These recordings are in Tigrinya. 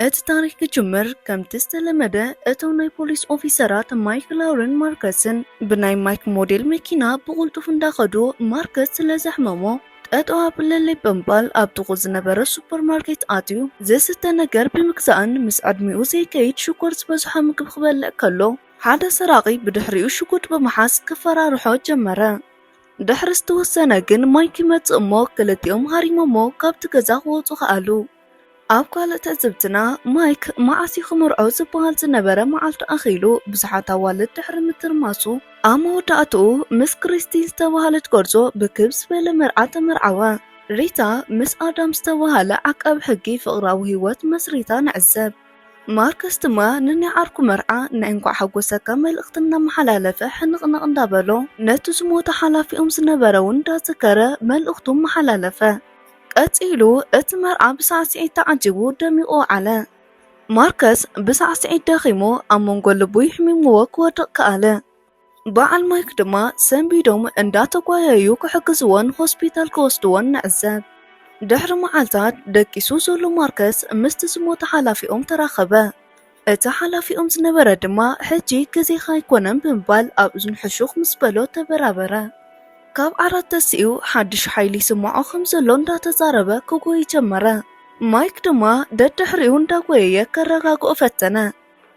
እቲ ታሪኽ ክጅምር ከምቲ ዝተለመደ፣ እቶም ናይ ፖሊስ ኦፊሰራት ማይክ ላውርን ማርከስን ብናይ ማይክ ሞዴል መኪና ብቕልጡፍ እንዳኸዱ፣ ማርከስ ስለ ዘሕመሞ ጠጠው ኣብለለይ ብምባል ኣብ ጥቑ ዝነበረ ሱፐርማርኬት ኣትዩ ዝስተ ነገር ብምግዛእን ምስ ዕድሚኡ ዘይከይድ ሽኮር ዝበዝሖ ምግቢ ክበልዕ ከሎ፣ ሓደ ሰራቒ ብድሕሪኡ ሽጉጥ ብምሓዝ ክፈራርሖ ጀመረ። ድሕሪ ዝተወሰነ ግን ማይክ ይመጽእ እሞ ክልቲኦም ሃሪሞሞ ካብቲ ገዛ ክወጹ ከኣሉ። ኣብ ካልእ ትዕዝብትና፣ ማይክ መዓስ እዩ ክምርዖ ዝበሃል ዝነበረ መዓልቲ ኣኺሉ ብዙሓት ኣዋልድ ድሕሪ ምትርማሱ፣ ኣብ መወዳእትኡ ምስ ክሪስቲን ዝተባህለት ጎርዞ ብክብ ዝበለ መርዓ ተመርዓወ። ሪታ ምስ ኣዳም ዝተባህለ ዓቃቢ ሕጊ ፍቕራዊ ህይወት መስሪታ ንዕዘብ። ማርከስ ድማ ንናይ ዓርኩ መርዓ ናይ እንኳዕ ሓጎሰካ መልእኽቲ እናመሓላለፈ ሕንቕንቕ እንዳበሎ ነቲ ዝሞተ ሓላፊኦም ዝነበረ እውን እንዳዘከረ መልእኽቱ መሓላለፈ። ቀጺሉ እቲ መርዓ ብሳዕስዒት ተዓጂቡ ደሚቑ ወዓለ። ማርከስ ብሳዕስዒት ደኺሙ ኣብ መንጎ ልቡ ይሕሚምዎ ክወድቕ ከኣለ። በዓል ማይክ ድማ ሰንቢዶም እንዳተጓየዩ ክሕግዝዎን ሆስፒታል ክወስድዎን ንዕዘብ። ድሕሪ መዓልታት ደቂሱ ዘሎ ማርከስ ምስቲ ዝሞተ ሓላፊኦም ተራኸበ። እቲ ሓላፊኦም ዝነበረ ድማ ሕጂ ግዜኻ ኣይኮነን ብምባል ኣብ እዝኑ ሕሹኽ ምስ በሎ ተበራበረ። ካብ ዓራት ተሲኡ ሓድሽ ሓይሊ ይስምዖ ከም ዘሎ እንዳተዛረበ ክጎይ ጀመረ። ማይክ ድማ ደድሕሪኡ እንዳጎየየ ከረጋግኦ ፈተነ።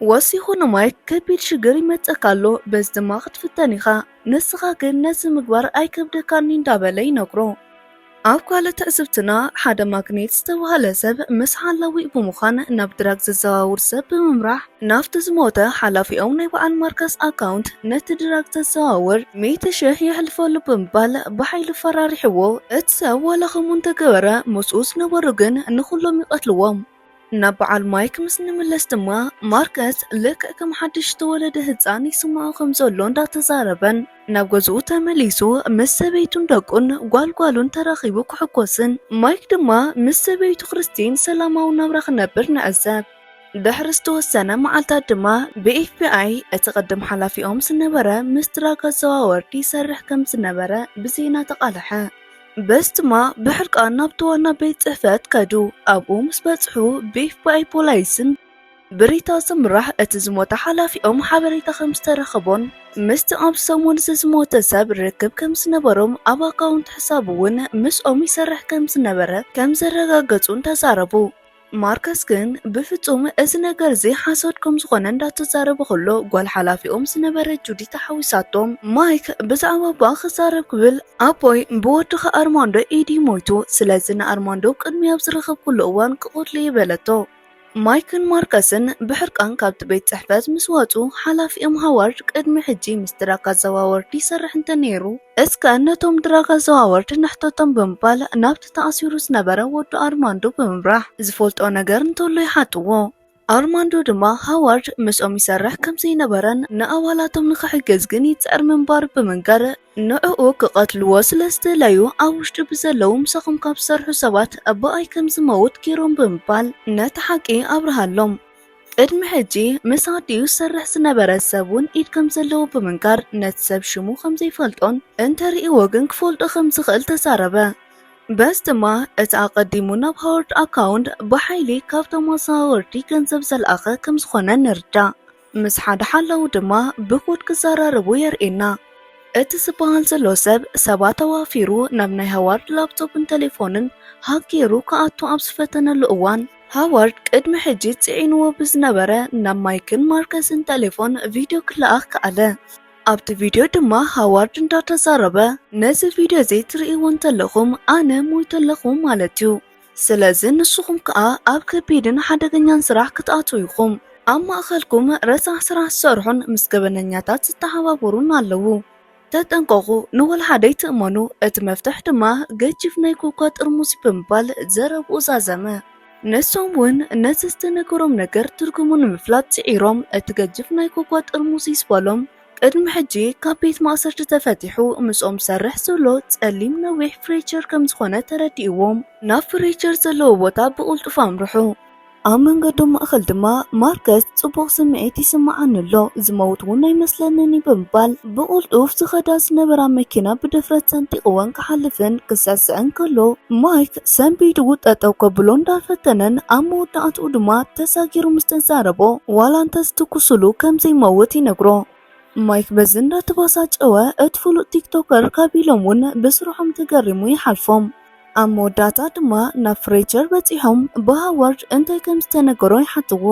ወሲኹ ንማይክ ከቢድ ሽግር ይመጸካ ኣሎ፣ በዚ ድማ ክትፍተን ኢኻ፣ ንስኻ ግን ነዚ ምግባር ኣይከብደካን እንዳበለ ይነግሮ። ኣብ ካልእ ትዕዝብትና፣ ሓደ ማግኔት ዝተባህለ ሰብ ምስ ሓላዊኡ ብምዃን ናብ ድራግ ዘዘዋውር ሰብ ብምምራሕ ናብቲ ዝሞተ ሓላፊኦም ናይ በዓል ማርከስ ኣካውንት ነቲ ድራግ ዘዘዋውር ሚእቲ ሽሕ የሕልፈሉ ብምባል ብሓይሊ ፈራሪሕዎ። እቲ ሰብ ዋላ ከምኡ እንተገበረ ምስኡ ዝነበሩ ግን ንኹሎም ይቐትልዎም። ናብ በዓል ማይክ ምስ ንምለስ ድማ ማርከስ ልክዕ ከም ሓድሽ ዝተወለደ ህጻን ይስምዖ ከም ዘሎ እንዳተዛረበን ናብ ገዝኡ ተመሊሱ ምስ ሰበይቱን ደቁን ጓልጓሉን ተራኺቡ ክሕጎስን ማይክ ድማ ምስ ሰበይቱ ክርስቲን ሰላማዊ ናብራ ክነብር ንዕዘብ። ድሕሪ ዝተወሰነ መዓልታት ድማ ብ ኤፍ ቢ ኣይ እቲ ቅድም ሓላፊኦም ዝነበረ ምስ ድራግ ኣዘዋወርቲ ይሰርሕ ከም ዝነበረ ብዜና ተቓልሐ። በዚ ድማ ብሕርቃን ናብቲ ዋና ቤት ጽሕፈት ከዱ። ኣብኡ ምስ በጽሑ ብ ኤፍ ቢ ኣይ ፖላይስን ብሪታ ዝምራሕ እቲ ዝሞተ ሓላፊኦም ሓበሬታ ከም ዝተረኸቦን ምስቲ ኣብ ሰሙን እዚ ዝሞተ ሰብ ርክብ ከም ዝነበሮም ኣብ ኣካውንት ሕሳቡ እውን ምስኦም ይሰርሕ ከም ዝነበረ ከም ዘረጋገጹን ተዛረቡ። ማርከስ ግን ብፍጹም እዚ ነገር እዚ ሓሶት ከም ዝኾነ እንዳተዛረበ ከሎ ጓል ሓላፊኦም ዝነበረት ጁዲ ተሓዊሳቶም። ማይክ ብዛዕባ ኣቦኣ ክዛረብ ክብል ኣቦይ ብወድኻ ኣርማንዶ ኢዲ ሞይቱ፣ ስለዚ ንኣርማንዶ ቅድሚ ኣብ ዝረኸብኩሉ እዋን ክቐትሎ እየ በለቶ። ማይክን ማርከስን ብሕርቃን ካብቲ ቤት ጽሕፈት ምስ ወጹ፣ ሓላፊኦም ሃዋርድ ቅድሚ ሕጂ ምስ ድራግ ኣዘዋወርቲ ይሰርሕ እንተነይሩ፣ እስከ ነቶም ድራግ ኣዘዋወርቲ ንሕተቶም ብምባል ናብቲ ተኣሲሩ ዝነበረ ወዱ ኣርማንዶ ብምምራሕ ዝፈልጦ ነገር እንተሎ ይሓጥዎ። ኣርማንዶ ድማ ሃዋርድ ምስኦም ይሰርሕ ከም ዘይነበረን ንኣባላቶም ንኽሕግዝ ግን ይጽዕር ምንባሩ ብምንጋር ንዕኡ ክቐትልዎ ስለ ዝደለዩ ኣብ ውሽጢ ብዘለዉ ምሳኹም ካብ ዝሰርሑ ሰባት ብኣይ ከም ዝመውት ገይሮም ብምባል ነቲ ሓቂ ኣብርሃሎም። ቅድሚ ሕጂ ምስ ኣዲኡ ዝሰርሕ ዝነበረ ሰብ እውን ኢድ ከም ዘለዎ ብምንጋር ነቲ ሰብ ሽሙ ከም ዘይፈልጦን እንተርእይዎ ግን ክፈልጦ ከም ዝኽእል ተዛረበ። በዚ ድማ እቲ ኣቐዲሙ ናብ ሃዋርድ ኣካውንት ብሓይሊ ካብቶም ኣዘዋወርቲ ገንዘብ ዘልኣኸ ከም ዝኾነ ንርዳእ። ምስ ሓደ ሓላዊ ድማ ብኮድ ክዘራረቡ የርእየና። እቲ ዝበሃል ዘሎ ሰብ ሰባት ኣዋፊሩ ናብ ናይ ሃዋርድ ላፕቶፕን ቴሌፎንን ሃክ ገይሩ ክኣቱ ኣብ ዝፈተነሉ እዋን ሃዋርድ ቅድሚ ሕጂ ጽዒንዎ ብዝነበረ ናብ ማይክን ማርከስን ቴሌፎን ቪድዮ ክለኣኽ ከኣለ። ኣብቲ ቪድዮ ድማ ሃዋርድ እንዳተዛረበ ነዚ ቪድዮ እዚ ትርእይዎ እንተለኹም ኣነ ሞይተ ኣለኹ ማለት እዩ። ስለዚ ንስኹም ከኣ ኣብ ከቢድን ሓደገኛን ስራሕ ክትኣትዉ ኢኹም። ኣብ ማእከልኩም ረሳሕ ስራሕ ዝሰርሑን ምስ ገበነኛታት ዝተሓባበሩን ኣለዉ። ተጠንቀቑ፣ ንወላ ሓደ ኣይትእመኑ፣ እቲ መፍትሕ ድማ ገጂፍ ናይ ኮካ ጥርሙዝ እዩ ብምባል ዘረብኡ ዛዘመ። ንሶም እውን ነዚ ዝተነገሮም ነገር ትርጉሙ ንምፍላጥ ጽዒሮም እቲ ገጂፍ ናይ ኮካ ጥርሙዝ እዩ ዝበሎም ቅድሚ ሕጂ ካብ ቤት ማእሰርቲ ተፈቲሑ ምስኦም ዝሰርሕ ዘሎ ጸሊም ነዊሕ ፍሬቸር ከም ዝኾነ ተረዲእዎም ናብ ፍሬቸር ዘለዎ ቦታ ብቕልጡፍ ኣምርሑ። ኣብ መንገዶም ማእኸል ድማ ማርከስ ጽቡቕ ስምዒት ይስምዓኒ ኣሎ፣ ዝመውት እውን ኣይመስለንን እዩ ብምባል ብቕልጡፍ ዝኸዳ ዝነበራ መኪና ብድፍረት ሰንጢቕወን ክሓልፍን ክስዕስዕን ከሎ ማይክ ሰንቢዱ ጠጠው ከብሎ እንዳፈተነን ኣብ መወዳእትኡ ድማ ተሳጊሩ ምስ ተዛረቦ ዋላ እንተዝትኩስሉ ከም ዘይመውት ይነግሮ። ማይክ በዚ እንዳተባሳጨወ እቲ ፍሉጥ ቲክቶከር ካብ ኢሎም እውን ብስርሖም ተገሪሙ ይሓልፎም። ኣብ መወዳእታ ድማ ናብ ፍሬቸር በጺሖም ብሃዋርድ እንታይ ከም ዝተነገሮ ይሓትዎ።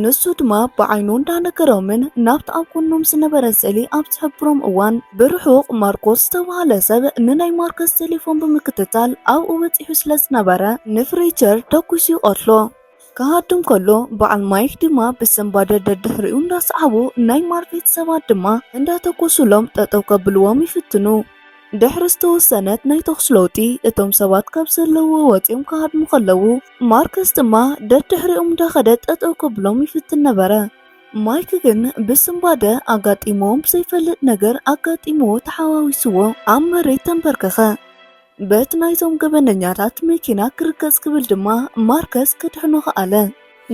ንሱ ድማ ብዓይኑ እንዳነገሮምን ናብቲ ኣብ ጎኖም ዝነበረ ስእሊ ኣብ ዝሕብሮም እዋን ብርሑቕ ማርኮስ ዝተባህለ ሰብ ንናይ ማርከስ ቴሌፎን ብምክትታል ኣብኡ በጺሑ ስለ ዝነበረ ንፍሬቸር ተኩሱ ይቐትሎ። ክሃድም ከሎ በዓል ማይክ ድማ ብስንባደ ደድሕሪኡ እንዳሰዓቡ ናይ ማርፌት ሰባት ድማ እንዳተኮሱሎም ጠጠው ከብልዎም ይፍትኑ። ድሕሪ ዝተወሰነት ናይ ተኹሲ ለውጢ እቶም ሰባት ካብ ዘለውዎ ወፂኦም ክሃድሙ ከለዉ ማርከስ ድማ ደድሕሪኦም እንዳኸደ ጠጠው ከብሎም ይፍትን ነበረ። ማይክ ግን ብስንባደ ኣጋጢምዎም ብዘይፈልጥ ነገር ኣጋጢምዎ ተሓዋዊስዎ ኣብ መሬት ተንበርከኸ። በቲ ናይቶም ገበነኛታት መኪና ክርገጽ ክብል ድማ ማርከስ ክድሕኖ ከኣለ።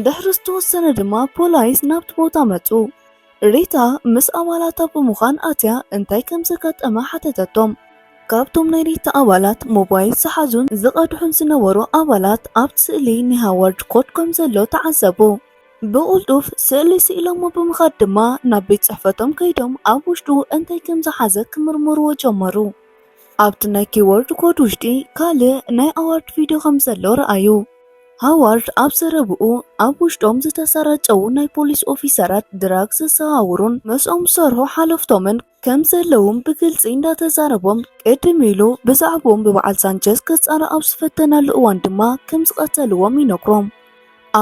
ድሕሪ ዝተወሰነ ድማ ፖላይስ ናብቲ ቦታ መጹ። ሪታ ምስ ኣባላታ ብምዃን ኣትያ እንታይ ከም ዘጋጠመ ሓተተቶም። ካብቶም ናይ ሪታ ኣባላት ሞባይል ዝሓዙን ዝቐድሑን ዝነበሩ ኣባላት ኣብቲ ስእሊ ናይ ሃዋርድ ኮድ ከም ዘሎ ተዓዘቡ። ብቕልጡፍ ስእሊ ስኢሎሞ ብምኻድ ድማ ናብ ቤት ጽሕፈቶም ከይዶም ኣብ ውሽጡ እንታይ ከም ዝሓዘ ክምርምርዎ ጀመሩ። ኣብቲ ናይ ኪቦርድ ኮድ ውሽጢ ካልእ ናይ ኣዋርድ ቪድዮ ከም ዘሎ ረኣዩ። ሃዋርድ ኣብ ዘረብኡ ኣብ ውሽጦም ዝተሰራጨዉ ናይ ፖሊስ ኦፊሰራት ድራግ ዘዘዋውሩን ምስኦም ዝሰርሑ ሓለፍቶምን ከም ዘለዉን ብግልጺ እንዳተዛረቦም ቅድም ኢሉ ብዛዕባኦም ብበዓል ሳንቸዝ ክጻረ ኣብ ዝፈተነሉ እዋን ድማ ከም ዝቐተልዎም ይነግሮም።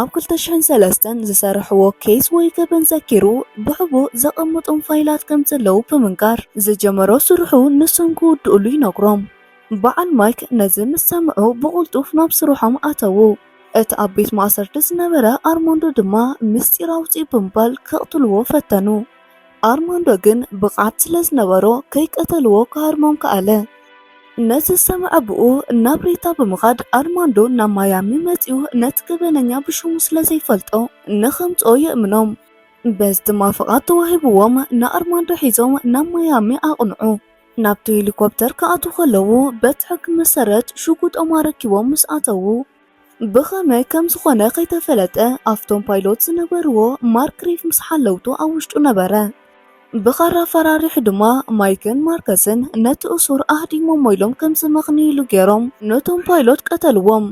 ኣብ ክልተ ሽሕን ሰለስተን ዝሰርሕዎ ኬስ ወይ ገበን ዘኪሩ ብሕቡእ ዘቐመጦም ፋይላት ከም ዘለዉ ብምንጋር ዝጀመሮ ስርሑ ንሶም ክውድእሉ ይነግሮም። በዓል ማይክ ነዚ ምስ ሰምዑ ብቕልጡፍ ናብ ስርሖም ኣተዉ። እቲ ኣብ ቤት ማእሰርቲ ዝነበረ ኣርማንዶ ድማ ምስጢር ኣውፅኡ ብምባል ከቕትልዎ ፈተኑ። ኣርማንዶ ግን ብቕዓት ስለ ዝነበሮ ከይቀተልዎ ክሃርሞም ከኣለ። ነዚ ዝሰምዐ ብኡ ናብ ሪታ ብምኻድ ኣርማንዶ ናብ ማያሚ መፂኡ ነቲ ገበነኛ ብሽሙ ስለ ዘይፈልጦ ንኸምፅኦ የእምኖም። በዚ ድማ ፍቓድ ተዋሂብዎም ንኣርማንዶ ሒዞም ናብ ማያሚ ኣቕንዑ። ናብቲ ሄሊኮፕተር ክኣትዉ ከለዉ በቲ ሕጊ መሰረት ሽጉጦም ኣረኪቦም ምስ ኣተዉ ብኸመይ ከም ዝኾነ ከይተፈለጠ ኣብቶም ፓይሎት ዝነበርዎ ማርክ ሪፍ ምስ ሓለውቱ ኣብ ውሽጡ ነበረ። ብኻራ ፈራሪሑ ድማ ማይክን ማርከስን ነቲ እሱር ኣህዲሞሞ ኢሎም ከም ዝመኽንይሉ ገይሮም ነቶም ፓይሎት ቀተልዎም።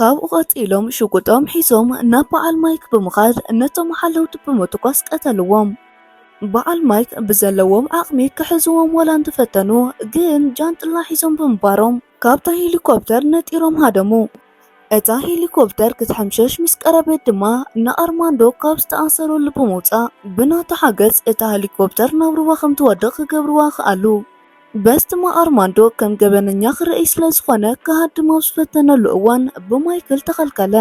ካብኡ ቀጺሎም ሽጉጦም ሒዞም ናብ በዓል ማይክ ብምኻድ ነቶም ሓለውቲ ብምትኳስ ቀተልዎም። በዓል ማይክ ብዘለዎም ዓቕሚ ክሕዝዎም ዋላ እንተፈተኑ ግን ጃንጥላ ሒዞም ብምንባሮም ካብታ ሄሊኮፕተር ነጢሮም ሃደሙ። እታ ሄሊኮፕተር ክትሕምሸሽ ምስ ቀረበት ድማ ንኣርማንዶ ካብ ዝተኣሰረሉ ብምውጻእ ብናቱ ሓገዝ እታ ሄሊኮፕተር ናብ ሩባ ከም ትወድቕ ክገብርዋ ከኣሉ። በዚ ድማ ኣርማንዶ ከም ገበነኛ ክረኣይ ስለ ዝኾነ ክሃድም ኣብ ዝፈተነሉ እዋን ብማይክል ተኸልከለ።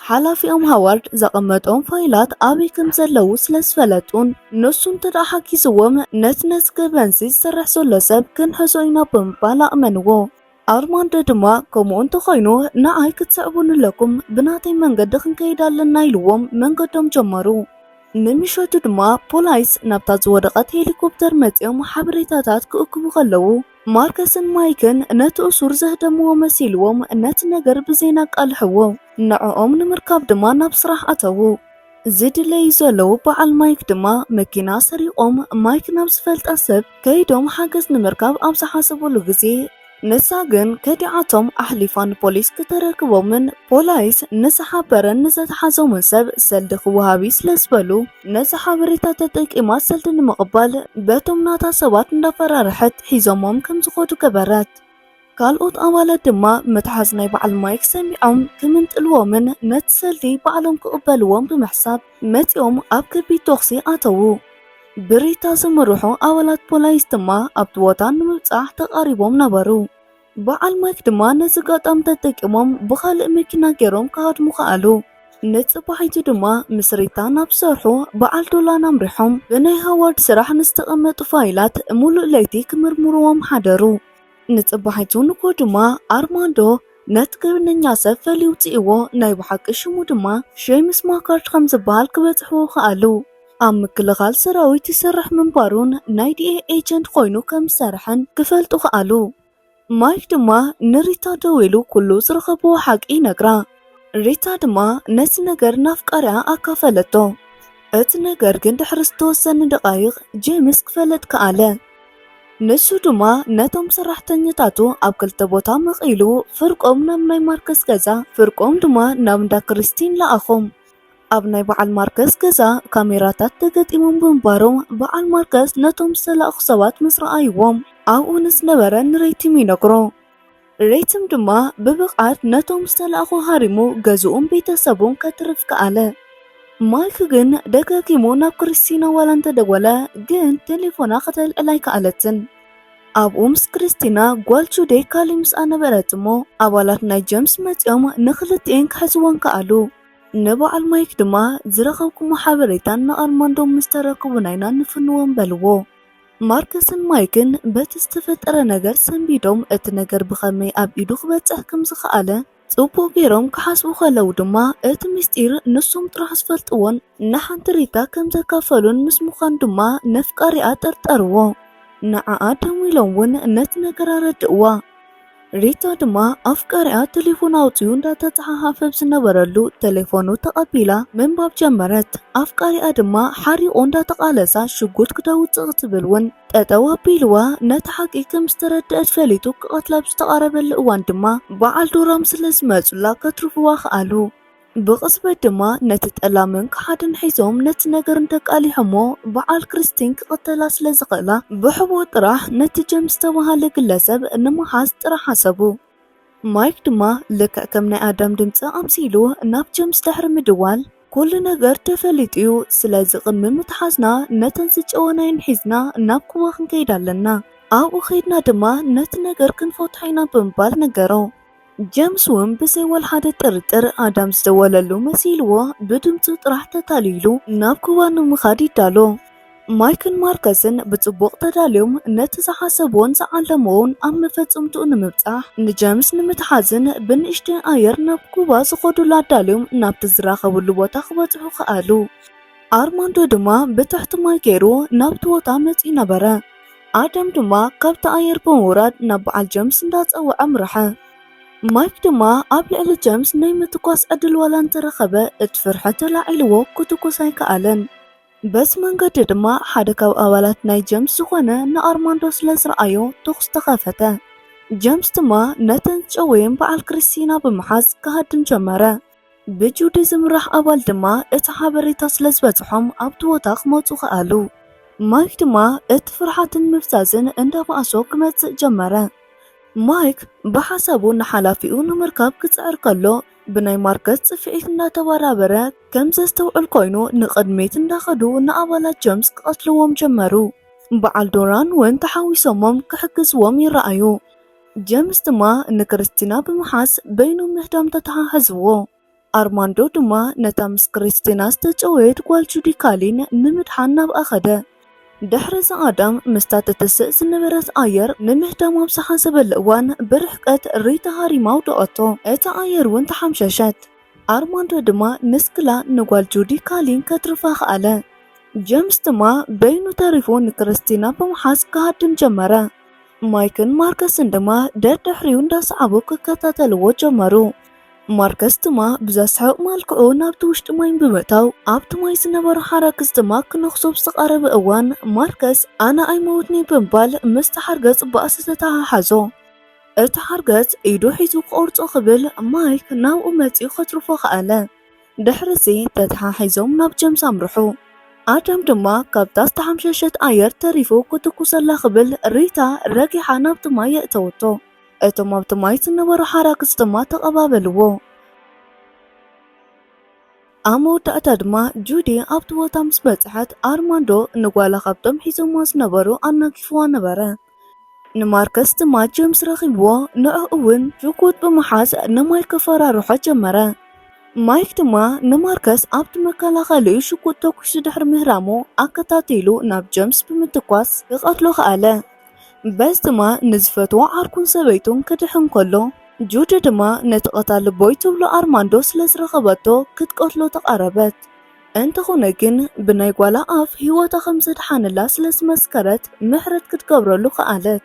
ሓላፊኦም ሃዋርድ ዘቐመጦም ፋይላት ኣበይ ከም ዘለዉ ስለ ዝፈለጡን ንሱ እንተ ደኣ ሓጊዝዎም ነቲ ነቲ ገበንዚ ዝሰርሕ ዘሎ ሰብ ክንሕዞ ኢና ብምባል ኣእመንዎ። ኣርማንዶ ድማ ከምኡ እንተኾይኑ ንዓይ ክትስዕቡኒ ኣለኩም፣ ብናተይ መንገዲ ክንከይድ ኣለና ኢልዎም መንገዶም ጀመሩ። ንምሸቱ ድማ ፖላይስ ናብታ ዝወደቐት ሄሊኮፕተር መጺኦም ሓበሬታታት ክእክቡ ከለዉ ማርከስን ማይክን ነቲ እሱር ዘህደምዎ መሲልዎም ነቲ ነገር ብዜና ኣቃልሕዎ። ንዕኦም ንምርካብ ድማ ናብ ስራሕ ኣተዉ። ዝድለዩ ዘለዉ በዓል ማይክ ድማ መኪና ሰሪቖም ማይክ ናብ ዝፈልጣ ሰብ ከይዶም ሓገዝ ንምርካብ ኣብ ዝሓሰብሉ ግዜ ንሳ ግን ከዲዓቶም ኣሕሊፋ ንፖሊስ ክተረክቦምን ፖላይስ ንዝሓበረን ንዘተሓዞምን ሰብ ሰልዲ ክወሃብ እዩ ስለ ዝበሉ ነዚ ሓበሬታ ተጠቂማ ሰልዲ ንምቕባል በቶም ናታ ሰባት እንዳፈራርሐት ሒዞሞም ከም ዝኾዱ ገበረት። ካልኦት ኣባላት ድማ ምትሓዝ ናይ በዓል ማይክ ሰሚዖም ክምንጥልዎምን ነቲ ሰልዲ ባዕሎም ክቕበልዎም ብምሕሳብ መጺኦም ኣብ ከቢድ ተኹሲ ኣተዉ። ብሪታ ዝምርሑ ኣባላት ፖላይስ ድማ ኣብቲ ቦታ ንምብጻሕ ተቓሪቦም ነበሩ። በዓል ማይክ ድማ ነዚ ኣጋጣሚ ተጠቂሞም ብኻልእ መኪና ገይሮም ክሃድሙ ከኣሉ። ንጽባሒቱ ድማ ምስ ሪታ ናብ ዝሰርሑ በዓል ዶላን ኣምሪሖም ብናይ ሃዋርድ ስራሕ ንዝተቐመጡ ፋይላት ሙሉእ ለይቲ ክምርምርዎም ሓደሩ። ንጽባሒቱ ንግሆ ድማ ኣርማንዶ ነቲ ገበነኛ ሰብ ፈልዩ ውፅእዎ፣ ናይ ብሓቂ ሽሙ ድማ ሼምስ ማካርድ ከም ዝበሃል ክበፅሕዎ ከኣሉ። ኣብ ምክልኻል ሰራዊት ይሰርሕ ምንባሩን ናይ ዲኤ ኤጀንት ኮይኑ ከም ዝሰርሐን ክፈልጡ ከኣሉ። ማይክ ድማ ንሪታ ደዊሉ ኩሉ ዝረኸብዎ ሓቂ ይነግራ። ሪታ ድማ ነቲ ነገር ናፍቃሪያ ኣካፈለቶ። እቲ ነገር ግን ድሕሪ ዝተወሰነ ደቃይቕ ጄምስ ክፈለጥ ከኣለ። ንሱ ድማ ነቶም ሰራሕተኛታቱ ኣብ ክልተ ቦታ መቒሉ ፍርቆም ናብ ናይ ማርከስ ገዛ፣ ፍርቆም ድማ ናብ እንዳ ክርስቲን ለኣኾም። ኣብ ናይ በዓል ማርከስ ገዛ ካሜራታት ተገጢሞም ብምንባሮም በዓል ማርከስ ነቶም ዝተላእኹ ሰባት ምስ ረኣይዎም ኣብኡ ንዝነበረ ንሬቲም ይነግሮ። ሬቲም ድማ ብብቕዓት ነቶም ዝተላእኹ ሃሪሙ ገዝኡን ቤተሰቡን ከትርፍ ከኣለ። ማይክ ግን ደጋጊሙ ናብ ክርስቲና ዋላ እንተደወለ ግን ቴሌፎና ከተልዕል ኣይከኣለትን። ኣብኡ ምስ ክርስቲና ጓል ጁዴ ካሊ ምስኣ ነበረት እሞ ኣባላት ናይ ጀምስ መጺኦም ንክልቲኤን ክሕዝወን ከኣሉ። ንበዓል ማይክ ድማ ዝረኸብኩሞ ሓበሬታን ንኣርማንዶ ምስ ተረክቡ ናይና ንፍንወን በልዎ። ማርከስን ማይክን በቲ ዝተፈጠረ ነገር ሰንቢዶም እቲ ነገር ብኸመይ ኣብ ኢዱ ክበጽሕ ከም ዝኸኣለ ጽቡቕ ገይሮም ክሓስቡ ከለዉ ድማ እቲ ምስጢር ንሶም ጥራሕ ዝፈልጥዎን ንሓንቲ ሪታ ከም ዘካፈሉን ምስ ምዃን ድማ ነፍቃሪኣ ጠርጠርዎ። ንዓኣ ደዊሎም እውን ነቲ ነገር ኣረድእዋ። ሪታ ድማ ኣፍቃሪኣ ቴሌፎን ኣውጺኡ እንዳተጸሓሓፈ ብዝነበረሉ ቴሌፎኑ ተቐቢላ ምንባብ ጀመረት። ኣፍቃሪኣ ድማ ሓሪቑ እንዳተቓለሳ ሽጉጥ ክዳውጽእ ክትብል እውን ጠጠው ኣቢልዋ ነቲ ሓቂ ከም ዝተረድአት ፈሊጡ ክቐትላ ብዝተቓረበሉ እዋን ድማ በዓል ዶራም ስለ ዝመጹላ ከትርፍዋ ከኣሉ። ብቕጽበት ድማ ነቲ ጠላምን ከሓድን ሒዞም ነቲ ነገር እንተቃሊሖሞ በዓል ክርስቲን ክቐተላ ስለ ዝኽእላ ብሕቦ ጥራሕ ነቲ ጀምስ ዝተባሃለ ግለሰብ ንምሓዝ ጥራሕ ሓሰቡ። ማይክ ድማ ልክዕ ከም ናይ ኣዳም ድምፂ ኣምሲሉ ናብ ጀምስ ድሕሪ ምድዋል ኩሉ ነገር ተፈሊጡ እዩ፣ ስለዚ ቅድሚ ምትሓዝና ነተን ዝጨወናየን ሒዝና ናብ ኩባ ክንከይድ ኣለና። ኣብኡ ከይድና ድማ ነቲ ነገር ክንፈትሖ ኢና ብምባል ነገሮ። ጀምስ እውን ብዘይ ወላ ሓደ ጥርጥር ኣዳም ዝደወለሉ መሲልዎ ብድምፁ ጥራሕ ተታሊሉ ናብ ኩባ ንምኻድ ይዳሎ። ማይክን ማርከስን ብጽቡቕ ተዳልዮም ነቲ ዝሓሰብዎን ዝዓለምዎን ኣብ መፈጸምትኡ ንምብጻሕ ንጀምስ ንምትሓዝን ብንእሽተይ ኣየር ናብ ኩባ ዝኸዱሉ ኣዳልዮም ናብቲ ዝራኸብሉ ቦታ ክበጽሑ ከኣሉ። ኣርማንዶ ድማ ብትሕቲ ማይ ገይሩ ናብቲ ቦታ መጺኡ ነበረ። ኣዳም ድማ ካብቲ ኣየር ብምውራድ ናብ በዓል ጀምስ እንዳጸውዐ ኣምርሐ። ማይክ ድማ ኣብ ልዕሊ ጀምስ ናይ ምትኳስ ዕድል ዋላ እንተረኸበ እቲ ፍርሒ ተላዒልዎ ክትኩስ ኣይከኣለን። በዚ መንገዲ ድማ ሓደ ካብ ኣባላት ናይ ጀምስ ዝኾነ ንኣርማንዶ ስለ ዝረኣዮ ተኹስ ተኸፈተ። ጀምስ ድማ ነተን ዝጨወየን በዓል ክርስቲና ብምሓዝ ክሃድም ጀመረ። ብጁዲ ዝምራሕ ኣባል ድማ እቲ ሓበሬታ ስለ ዝበጽሖም ኣብቲ ቦታ ክመጹ ከኣሉ። ማይክ ድማ እቲ ፍርሓትን ምፍዛዝን እንዳባእሶ ክመጽእ ጀመረ። ማይክ ብሓሳቡ ንሓላፊኡ ንምርካብ ክጽዕር ከሎ ብናይ ማርከስ ጽፍዒት እንዳተበራበረ ከም ዘስተውዕል ኮይኑ ንቕድሚት እንዳኸዱ ንኣባላት ጀምስ ክቐትልዎም ጀመሩ። በዓል ዶራን እውን ተሓዊሶሞም ክሕግዝዎም ይረኣዩ። ጀምስ ድማ ንክርስቲና ብምሓዝ በይኑ ምህዳም ተተሓሕዝዎ። ኣርማንዶ ድማ ነታ ምስ ክርስቲና ዝተጨወየት ጓል ጁዲ ካሊን ንምድሓን ናብኣ ኸደ። ድሕሪ እዚ ኣዳም ምስታ ትትስእ ዝነበረት ኣየር ንምህዳም ኣብ ዝሓሰበሉ እዋን ብርሕቀት ሪታ ሃሪማ ኣውደቐቶ። እታ ኣየር እውን ተሓምሸሸት። ኣርማንዶ ድማ ንስክላ ንጓል ጁዲ ካሊን ከትርፋ ከኣለ። ጀምስ ድማ በይኑ ተሪፉ ንክርስቲና ብምሓዝ ክሃድም ጀመረ። ማይክን ማርከስን ድማ ደድሕሪኡ እንዳሰዓቡ ክከታተልዎ ጀመሩ። ማርከስ ድማ ብዘስሕቕ መልክዑ ናብቲ ውሽጢ ማይ ብምእታው ኣብቲ ማይ ዝነበሩ ሓራክስ ድማ ክነኽሶ ብዝተቓረበ እዋን ማርከስ ኣነ ኣይመውትኒ ብምባል ምስቲ ሓርገጽ ባእሲ ተተሓሓዞ። እቲ ሓርገጽ ኢዱ ሒዙ ክቆርጾ ክብል ማይክ ናብኡ መጺኡ ከትርፎ ከኣለ። ድሕርዚ ተተሓሒዞም ናብ ጀምስ ኣምርሑ። ኣዳም ድማ ካብታ ዝተሓምሸሸት ኣየር ተሪፉ ክትኩሰላ ክብል ሪታ ረጊሓ ናብቲ ማይ የእተወቶ። እቶም ኣብቲ ማይ ዝነበሩ ሓራክስ ድማ ተቐባበልዎ። ኣብ መወዳእታ ድማ ጁዲ ኣብቲ ቦታ ምስ በጽሐት ኣርማንዶ ንጓላ ካብቶም ሒዞማ ዝነበሩ ኣናጊፍዋ ነበረ። ንማርከስ ድማ ጀምስ ረኺብዎ ንዕኡ እውን ሽጉጥ ብምሓዝ ንማይክ ከፈራርሖ ጀመረ። ማይክ ድማ ንማርከስ ኣብቲ መከላኸሊኡ ሽጉጥ ተኩሱ ድሕሪ ምህራሙ ኣከታቲሉ ናብ ጀምስ ብምትኳስ ክቐትሎ ከኣለ። በዚ ድማ ንዝፈትዎ ዓርኩን ሰበይቱን ክድሕን ከሎ ጁዲ ድማ ነቲ ቀታሊ ቦይ ትብሎ ኣርማንዶ ስለ ዝረኸበቶ ክትቀትሎ ተቓረበት። እንተኾነ ግን ብናይ ጓላ ኣፍ ህይወታ ከም ዘድሓነላ ስለ ዝመስከረት ምሕረት ክትገብረሉ ከኣለት።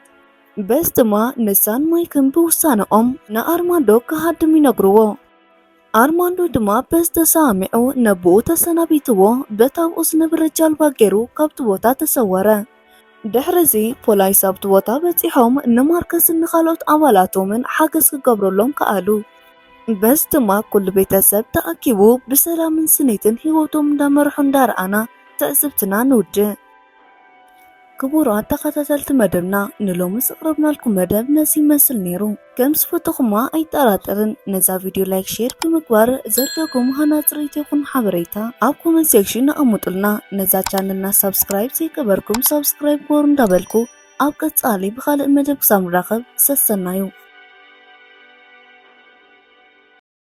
በዚ ድማ ንሳን ማይክን ብውሳነኦም ንኣርማንዶ ክሃድም ይነግርዎ። ኣርማንዶ ድማ በዚ ተሰማሚዑ ነብኡ ተሰናቢትዎ በቲ ኣብኡ ዝነበረ ጃልባ ገይሩ ካብቲ ቦታ ተሰወረ። ድሕሪ እዚ ፖላይስ ኣብቲ ቦታ በጺሖም ንማርከስን ንኻልኦት ኣባላቶምን ሓገዝ ክገብረሎም ከኣሉ። በዚ ድማ ኩሉ ቤተሰብ ተኣኪቡ ብሰላምን ስኒትን ህይወቶም እንዳመርሑ እንዳረኣና ትዕዝብትና ንውድእ። ክቡራት ተኸታተልቲ መደብና ንሎሚ ዘቕረብናልኩም መደብ ነዚ ይመስል ነይሩ። ከም ዝፈተኹማ ኣይጠራጠርን። ነዛ ቪድዮ ላይክ፣ ሼር ብምግባር ዘለኩም ሃናጺ ርእይቶ ይኹን ሓበሬታ ኣብ ኮመንት ሴክሽን ኣቐምጡልና። ነዛ ቻነልና ሳብስክራይብ ዘይገበርኩም ሳብስክራይብ ግበሩ እንዳበልኩ ኣብ ቀጻሊ ብኻልእ መደብ ክሳብ ንራኸብ ሰሰናዩ።